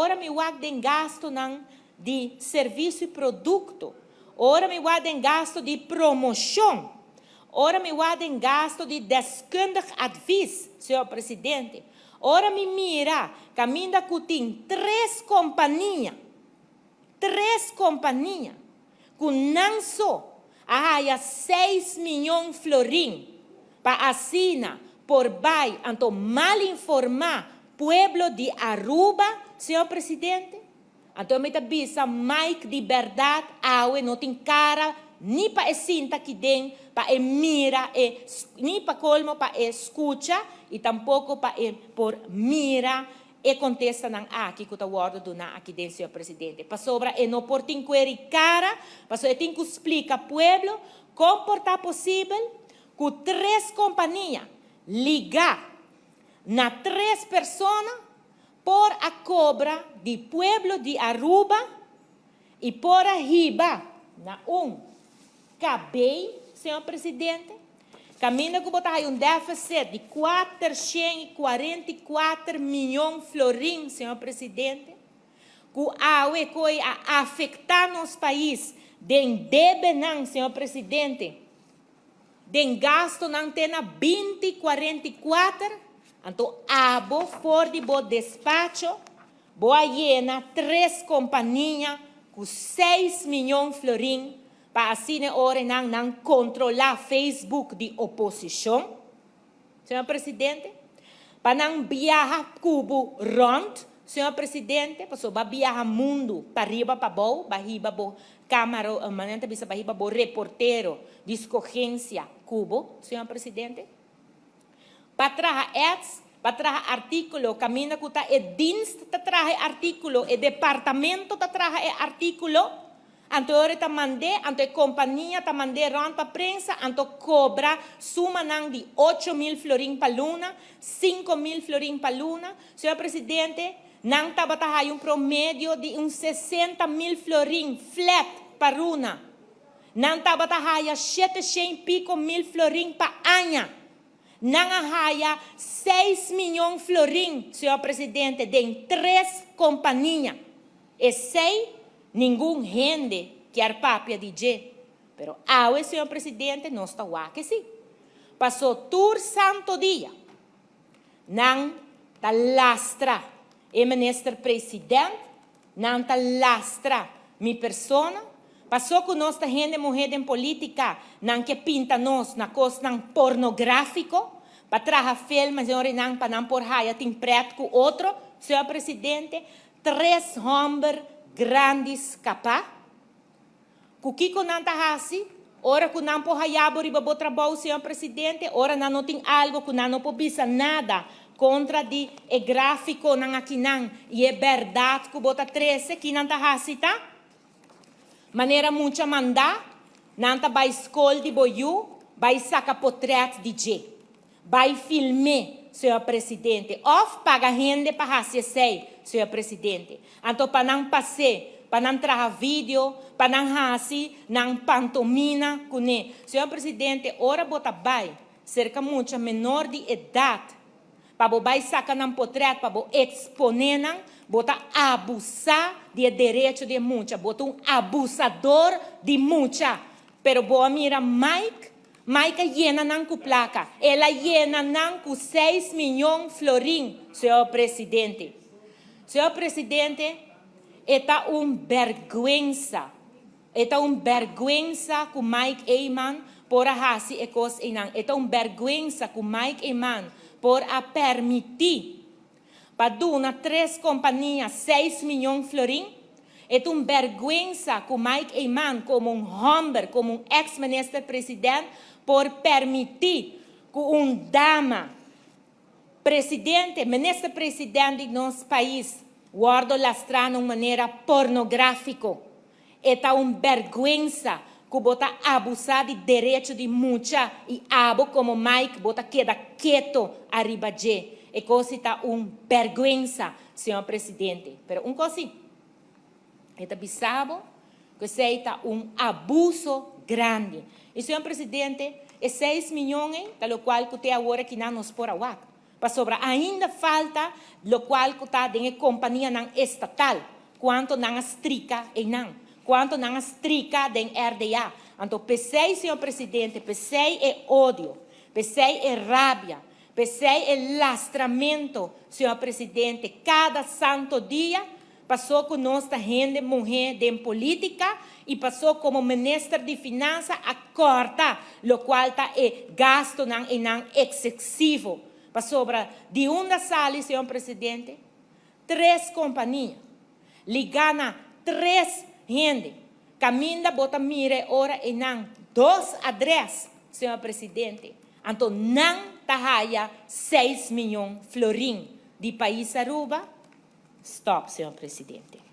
Ora mi wak den gastonan di servicio y producto, ora mi wak den gasto di promocion, ora mi wak den gasto di deskundig advies, señor Presidente, ora mi mira caminda cu tin tres compania, tres compania cu nan so a haya 6 miyon florin pa asina por bay anto malinforma pueblo di Aruba, señor Presidente. Anto mi ta bisa Mike, di berdad awe no tin cara ni pa e sinta aki den, pa e mira e ni pa colmo pa e scucha y tampoco pa e por mira e contestanan aki cu ta wordo duna aki den, señor Presidente. Pasobra e no por tin cueri cara, paso e tin cu splica pueblo con por ta posibel cu tres compania liga na tres persona por a cobra di pueblo di Aruba y por a hiba na un KB, señor Presidente, caminda cu bo ta un deficit di 444 miyon florin, señor Presidente, cu awe cu a afecta nos pais den debenan, señor Presidente, den gastonan te na 2044, anto abo for di bo despacho, bo a yena tres compania cu 6 miyon florin pa asina ora nan controla Facebook di oposicion, señor Presidente, pa nan viaha cu bo rond, señor Presidente, paso bo a viaha mundo pariba pa bou, bo a hiba bo camara, manera bisa bo a hiba bo reportero di escogencia cu bo, señor Presidente, pa traha ads, pa traha articulo, caminda cu ta e dienst ta traha articulo, e departamento ta traha e articulo, anto ora ta mand'e, anto e compania ta mand'e rond pa prensa, anto cobra sumanan di 8 mil florin pa luna, 5 mil florin pa luna. Señor Presidente, nan tabata un promedio di un 60 mil florin flat pa luna. Nan tabata haya 700 pico mil florin pa aña. Nan a haya 6 miyon florin, señor Presidente, den tres compania. Esey, ningun hende kier papia di dje. Pero awe, señor Presidente, nos ta wak si. Paso tur santo dia, nan ta lastra e minister presidente, nan ta lastra mi persona, paso cu nos ta hende muhe den politica, nan ke pinta nos na cosnan pornografico, pa traha film, señor, nan pa nan por haya tin pret cu otro, señor Presidente, tres homber grandi scapa. Cu kico nan ta hasi? Ora cu nan por haya bo riba bo trabou, señor Presidente, ora nan no tin algo cu nan no por bisa nada contra di e graficonan akinan y e berdad cu bo ta trece, ki nan ta hasi ta? Manera mucha manda, nan ta bay scol di bo yiu, bay saca potret di dje. Bay film'e, señor Presidente. Of paga hende pa hasi esey, señor Presidente. Anto pa nan pas'e, pa nan traha video, pa nan hasi, nan pantomina cune. Señor Presidente, ora bo ta bay, cerca mucha menor di edad, pa bo bay saca nan potret, pa bo expone nan, bo ta abusa di derecho di mucha, bo ta un abusador di mucha. Pero bo a mira Mike, Mike yena nan cu placa. El a yena nan cu 6 miyon florin, señor Presidente. Señor Presidente, ta un berguensa. Ta un berguensa cu Mike Eman por a hasi e cos eynan. Ta un berguensa cu Mike Eman por a permiti pa duna tres compania 6 miyon florin. Ta un berguensa cu Mike Eman, como un homber, como un ex-minister presidente, por permiti cu un dama, presidente, minister presidente di nos pais, wordo lastra di un manera pornografico. Ta un berguensa cu bo ta abusa di derecho di mucha y abo como Mike bo ta keda keto ariba dje. E cos ta un berguensa, señor Presidente. Pero un cos si, ta bisa bo cu esey ta un abuso grandi. Y, señor Presidente, e 6 miyon, ta locual cu te awor aki nos por a wak. Pasobra ainda falta locual cu ta den e companianan estatal, cuanto nan a strica eynan, cuanto nan a strica den RDA. Anto pesey, señor Presidente, pesey e odio, pesey e rabia, pesey e lastramento, señor Presidente, cada santo dia, paso cu nos ta hende muhe den politica y paso como Minister di Finansa a corta locual ta e gastonan eynan excesivo. Pasobra di unda sali, señor Presidente? Tres compania, liga na tres hende, caminda bo ta mira e ora eynan dos adres, señor Presidente, anto nan ta haya 6 miyon florin di pais Aruba? Stop, señor Presidente.